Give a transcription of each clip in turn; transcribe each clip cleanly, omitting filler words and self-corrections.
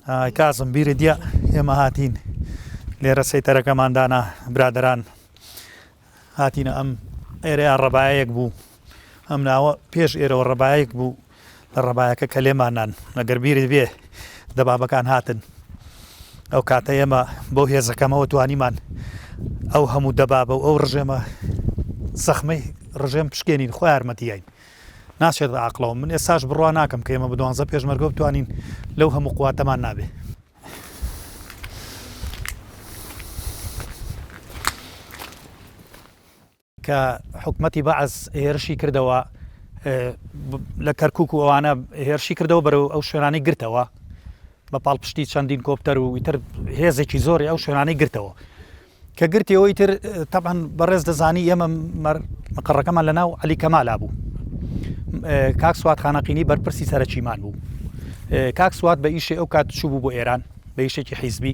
ئای کازم بیرت دیە ئێمە هاتین لێرە سەیتەرەکەمان دانا برادەران هاتینە ئەم ئێرەیان ڕەبایەک بوو ئەم ناوە پێش ئێرەوە ڕەبایەک بوو لە ڕەبایەکە کە لێمان نان ئەگەر بیرت بێ دەبابەکان هاتن ئەو کاتە ئێمە بەو هێزەکەمەوە توانیمان ئەو هەموو دەبابە و ئەو ڕژێمە زەخمەی ڕژێم پشکێنین خۆ یارمەتیین ناچێت بە عەقڵەوە من ئێستاش بڕوا ناکەم کە ئێمە بە دوانزە پێشمەرگە بتوانین لەو هەموو قواتەمان نابێ. کە حکومەتی بەعس هێرشی کردەوە لە کەرکک و ئەوانە هێرشی کردەوە بەرەو ئەو شوێنانی گرتەوە بە پاڵپشتی چەندین کۆپتەر و ئیتر هێزێکی زۆری ئەو شوێنانی گرتەوە کە گرتیەوە ئیتر تەبعەن بەڕێز دەزانی ئێمە مەقەڕەکەمان لە ناو عەلی کەمالا بوو کاک سوات خانەقینی بەرپرسی سەرەکیمان بوو کاک سوات بە ئیشێ ئەو کات چوو بوو بۆ ئێران بە ئیشێکی حیزبی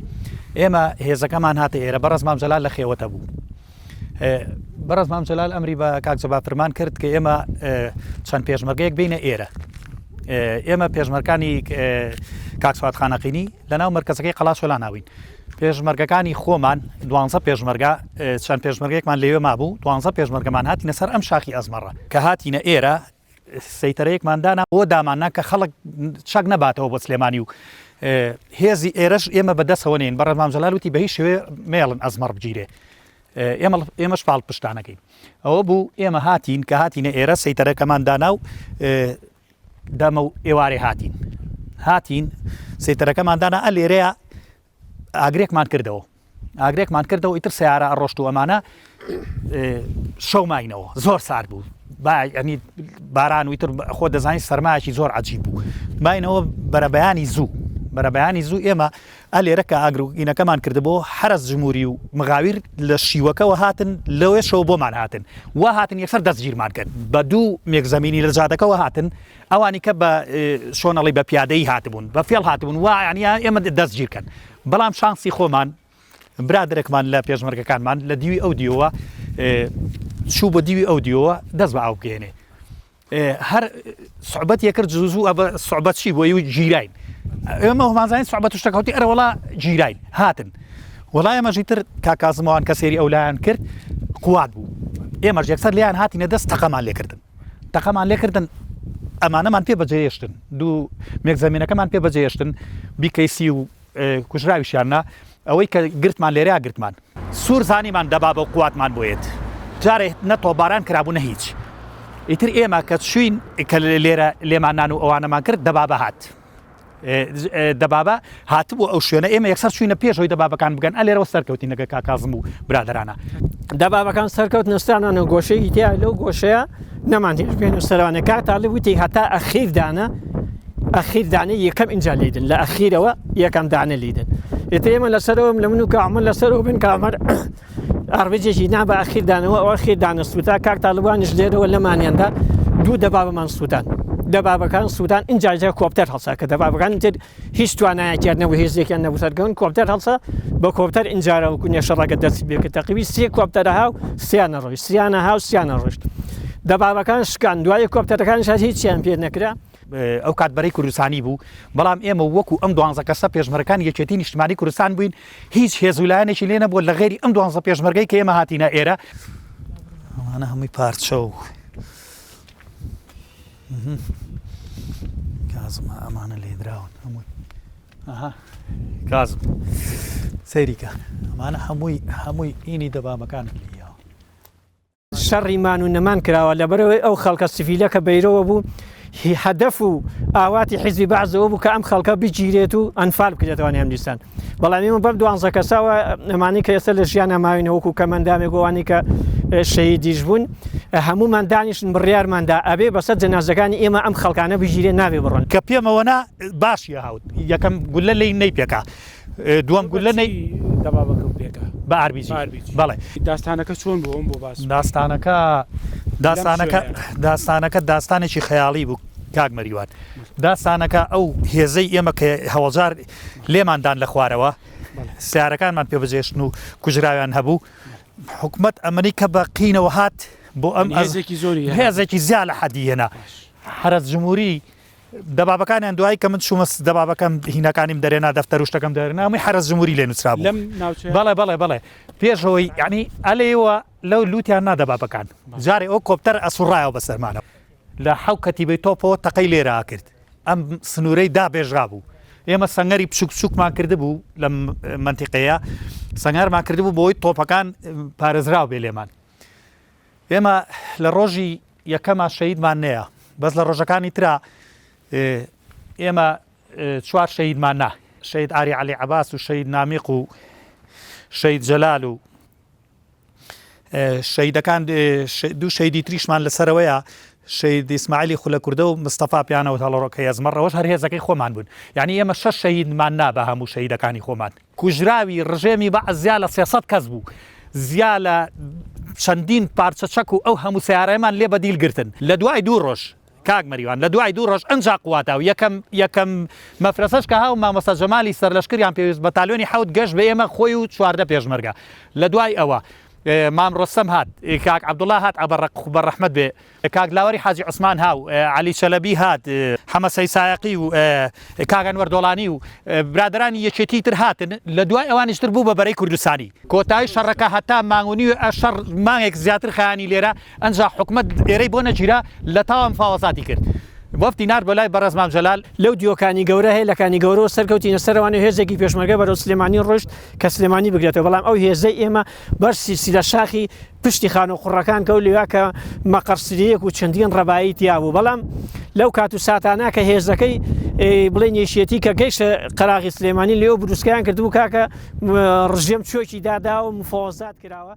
ئێمە هێزەکەمان هاتە ئێرە بەڕێز مام جەلال لە خێوەتە بوو بەڕێز مام جەلال ئەمری بە کاک جەبار فرمان کرد کە ئێمە چەند پێشمەرگەیەک بینە ئێرە ئێمە پێشمەرکانی کاک سوات خانەقینی لەناو مەرکەزەکەی قەڵاچۆلان ناوین پێشمەرگەکانی خۆمان دوانزە پێشمەرگە چەند پێشمەرگێکمان لەوێ مابوو دوانزە پێشمەرگەمان هاتینە سەر ئەم شاخی ئەزمەڕە کە هاتینە ئێرە سەیتەرەیەکمان دانا بۆ داماننا کە خەڵک چەک نەباتەوە بۆ سلێمانی و هێزی ئێرەش ئێمە بەدەستەوە نین بەڕێز مام جەلال وتی بە هیچ شێوەیە مێڵن ئەزمەڕ بگیرێ ئێمە ئێمەش پاڵ پشتانەکەین ئەوە بوو ئێمە هاتین کە هاتینە ئێرە سەیتەرەکەمان دانا و دەمە و ئێوارێ هاتین هاتین سەیتەرەکەمان دانا ئە لێرەیە ئاگرێکمان کردەوە ئاگرێکمان کردەوە ئیتر سیارە ئەڕۆشت و ئەمانە شەو ماینەوە زۆر سارد بوو ینی باران و ئیتر خۆ دەزانانی سەرمایەکی زۆر عجیب بوو ماینەوە بەرەبەیانی زوو بەرەبەیانی زوو ئێمە ئە لێرە کە ئاگرینەکەمان کردبوو حرس جمهوری و مغاویر لە شیوەکەوە هاتن لەوێشەوە بۆمان هاتن وا هاتن یەکسەر دەستگیرمان کرد بە دوو مێکزەمینی لە جادەکەوە هاتن ئەوانی کە بە شۆنەڵی بە پیادەیی هاتبوون بە فێڵ هاتبوون وا یعنی ئێمە دەستگیر کەن بەڵام شانسی خۆمان برادرێکمان لە پێشمەرگەکانمان لە دیوی ئەو دیوەوە چوو بۆ دیوی ئەو دیوەوە دەست بە ئاو بگەێنێ هەر سوعبەت یەکرد زوو زوو ئەبە سوعبەت چی بۆی و گیراین ئێمە هەمانزانین سوعبەت و شتەکەوتی ئەرە وڵا گیراین هاتن وڵا ئێمەژی تر کاکازمەوان کە سێری ئەو لایەن کرد قوات بوو ئێمەش یەکسەر لیان هاتینە دەست تەقەمان لێکردن تەقەمان لێکردن ئەمانەمان پێ بەجێهێشتن دوو مێکزەمینەکەمان پێ بەجێهێشتن بیکەیسی و کوژراویشیان نا ئەوەی کە گرتمان لێرە گرتمان سوور زانیمان دەبابە و قواتمان بۆیەت جارێ نە تۆپباران کرابوو نە هیچ ئیتر ئێمە کە چوین کە لێرە لێمان نان و ئەوانەمان کرد دەبابە هات دەبابە هاتبوو ئەو شوێنە ئێمە یەکسەر چوینە پێشەوەی دەبابەکان بگەن ئە لێرەوە سەرکەوتین لەگە کاکازم و برادەرانە. دەبابەکان سەرکەوت نووسرانانە گۆشەیەکی تیا لەو گۆشەیە نەمان هێش بێن و سەروانە کاک تاڵی وتی هەتا ئەخیر دانە ئەخیر دانە یەکەم ئینجا لیدن لە ئەخیرەوە یەکەم دانە لیدن ئێتر ئێمە لەسەرەوەم لە من و کامە لەسەرەوە بن کامەر ئاڕبیجێکی نا بە ئەخیر دانەوە ئەو ئەخیر دانە سووتا کاک تاڵبانیش لێرەوە لەمانیاندا دوو دەبابەمان سووتان دەبابەکان سوودان اینجا جا کۆپتەر هەڵسا کە دەبابەکان تر هیچ توانایەکیان نەبوو هێزێکیان نەبوو سەرکەون کۆپتەر هەڵسا بە کۆپتەر ئینجارە وەکو نێشەڕەکە دەستی پێکرد تەقریبی سێ کۆپتەرە هاو سیانە ڕۆیشت سیانە هاو سیانە ڕۆیشت دەبابەکان شکان دوای کۆپتەرەکانیش هەر هیچیان پێ نەکرا. ئەو کات بەرەی کوردستانی بوو، بەڵام ئێمە وەکو ئەم دوانزە کەسە پێشمەرگەکانی یەکێتی نیشتمانی کوردستان بووین، هیچ هێز و لایەنێکی لێ نەبووە لە غەیری ئەم دوانزە پێشمەرگەی کە ئێمە هاتینە ئێرە. ئەمانە هەمووی پارچە و کازم ئەمانە لێدراون هەمووی ئەها کازم سەیریکە ئەمانە هەمووی هەمووی ئینی دەبابەکان لیاوە. شەڕی مان و نەمان کراوە لەبەرئەوەی ئەو خەڵکە سڤیلە کە بەیرەوە بوو هەدەف و ئاواتی حیزبی بەعس ئەوە بوو کە ئەم خەڵکە بگیرێت و ئەنفال بکرێتەوە هەمدیسان بەڵام ئێمە بەم دوانزە کەسەوە ئەمانەی کە ئێستا لە ژیانە ماوین وەکو کەمەندامێک ئەوانەی کە شەهیدیش بوون هەموومان دانیشن بڕیارماندا ئەبێ بەسەر جەنازەکانی ئێمە ئەم خەڵکانە بگیرێ نابێ بڕۆن. کە پێمەوە نا باشی هاوت یەکەم گولە لێی نەیپێکا دووەم گولە نەی دەبابەکەو پێکا بە ئاربیجی بەڵێ. داستانەکە چۆن بوو ئەوم بۆ باس بکە. داستانەکە داستانەکە داستانەکە داستانێکی خەیاڵی بوو کاک مەریوان داستانەکە ئەو هێزەی ئێمە کە هەوەڵجار لێمان دان لە خوارەوە سیارەکانمان پێ بجێشتن و کوژراویان هەبوو حکومت ئەمەنی کە بە قینەوە هات بۆ ئەم هێزێکی زۆری هێزێکی زیا لە حەدی هێنا حرس جمهوری. دەبابەکانیان دوایی کە من چوومە دەبابەکەم هینەکانیم دەرێنا دەفتەر و شتەکەم دەرێنا هەمووی حەرەس جمهوری لێ نووسرابوو. لەم ناوچەیە؟ بەڵێ بەڵێ بەڵێ پێشەوەی یعنی ئەلێوە لەو لوتیان نا دەبابەکان جارێ ئەو کۆپتەر ئەسوڕایەوە بەسەرمانەوە لە حەو کەتیبەی تۆپەوە تەقەی لێرە ئەکرد ئەم سنوورەی دابێژرابوو ئێمە سەنگەری بچوک بچوکمان کردبوو لەم مەنتیقەیە سەنگەرمان کردبوو بۆی تۆپەکان پارێزراو بێ لێمان ئێمە لە ڕۆژی یەکەما شەهیدمان نەیە بەس لە ڕۆژەکانی ترا ئێمە چوار شەهیدمان نا شەهید ئاری عەلی عەباس و شەهید نامیق و شەهید جەلال و شەهیدەکان دوو شەهیدی تریشمان لەسەرەوەیە شەهید ئیسماعیلی خولە کوردە و مستەفا پیانەوە هەڵەڕۆکە یەزمەڕەوەش هەر هێزەکەی خۆمان بوون یعنی ئێمە شەش شەهیدمان نا بە هەموو شەهیدەکانی خۆمان کوژراوی ڕژێمی بەعس زیا لە 300 کەس بوو زیا لە چەندین پارچە چەک و ئەو هەموو سیارەمان لێ بەدیل گرتن لە دوای دوو ڕۆژ کاک مەریوان لە دوای دوو ڕۆژ ئەنجا قواتا و یەکەم یەکەم مەفرەسەش کە هاو مامۆستا جەمالی سەرلەشکریان پێویست بەتالیۆنی حەوت گەشت بە ئێمە خۆی و 14 پێشمەرگە لە دوای ئەوە مام ڕۆستەم هات کاک عەبدوڵا هات بە ڕەحمەت بێ کاک لاوەری حاجی عوسمان هاو عەلی چەلەبی هات حەمە سەید سایەقی و کاک ئەنوەر دۆڵانی و برادەرانی یەکێتی تر هاتن لە دوای ئەوانیش تر بوو بە بەرەی کوردستانی کۆتایی شەڕەکە هەتا مانگ و نیو شەڕ مانگێک زیاتر خایانی لێرە ئەنجا حکومەت ئێرەی بۆ نەگیرا لە تاوە مفاوەزاتی کرد وەفدی نارد بۆ لای بەڕێز مام جەلال. لەو دیوە کانی گەورە هەیە لە کانی گەورەوە سەرکەوتینە سەرەوان و هێزێکی پێشمەرگە بەرەو سلێمانی ڕۆیشت کە سلێمانی بگرێتەوە بەڵام ئەو هێزەی ئێمە بەر سیلسیلە شاخی پشتی خانوو قوڕەکان کەوت لەویا کە مەقەڕ سریەک و چەندین ڕەبایی تیا بوو بەڵام لەو کات و ساتانە کە هێزەکەی بڵێن یەکێتی کە گەیشتە قەراغی سلێمانی لێو بروسکیان کردبوو کاکە ڕژێم چۆکی دادا و مفاوەزات کراوە.